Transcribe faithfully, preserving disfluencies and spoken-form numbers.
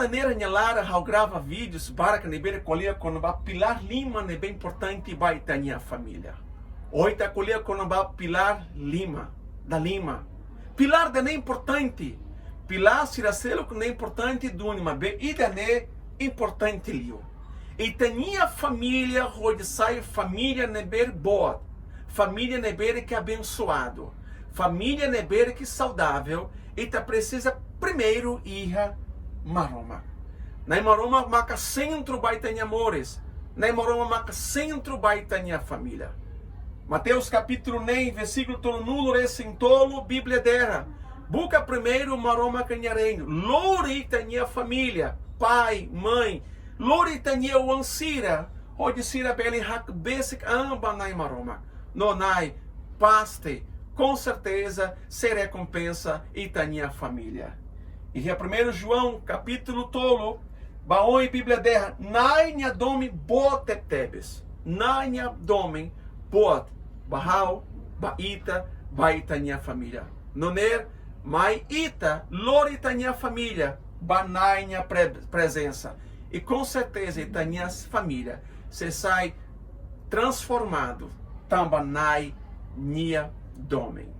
Janeru nia laran ha'u grava vídeos barak ne'ebé ko'alia kona-ba pilár lima ne'ebé importante ba ita-nia família. Ohin ita ko'alia kona-ba pilár lima, dala lima. Pilár ida-ne'e importante. Pilár sira seluk ne'e importante duni, maibé ida-ne'e importante liu. Ita-nia família hodi sai família ne'ebé boot, família ne'ebé ke abensoadu, família ne'ebé ke saudavel, ita presiza primeiru iha Maromak. Na'i Maromak maka sentru ba ita-nia moris. Na'i Maromak maka sentru ba ita-nia família. Mateus kapítulu neen, versíkulu tolunulu-resin-tolu, Bíblia dehan: Buka primeiru Maromak nia reinu. Lori ita-nia família, pai, mãe, lori ita-nia oan sira, hodi sira bele hakbesik an ba Na'i Maromak. No Na'i pasti, com certeza, sei rekompensa ita-nia família. Iha primeiru João kapítulu tolu, ba oin Bíblia dehan: Na'i nia domin boot tebetebes. Na'i nia domin boot ba ha'u, ba ita, ba ita-nia família. Nune'e, mai ita lori ita-nia família ba Na'i nia pre-, prezensa. I com certeza ita-nia família sei sai transformadu tanba Na'i nia domin.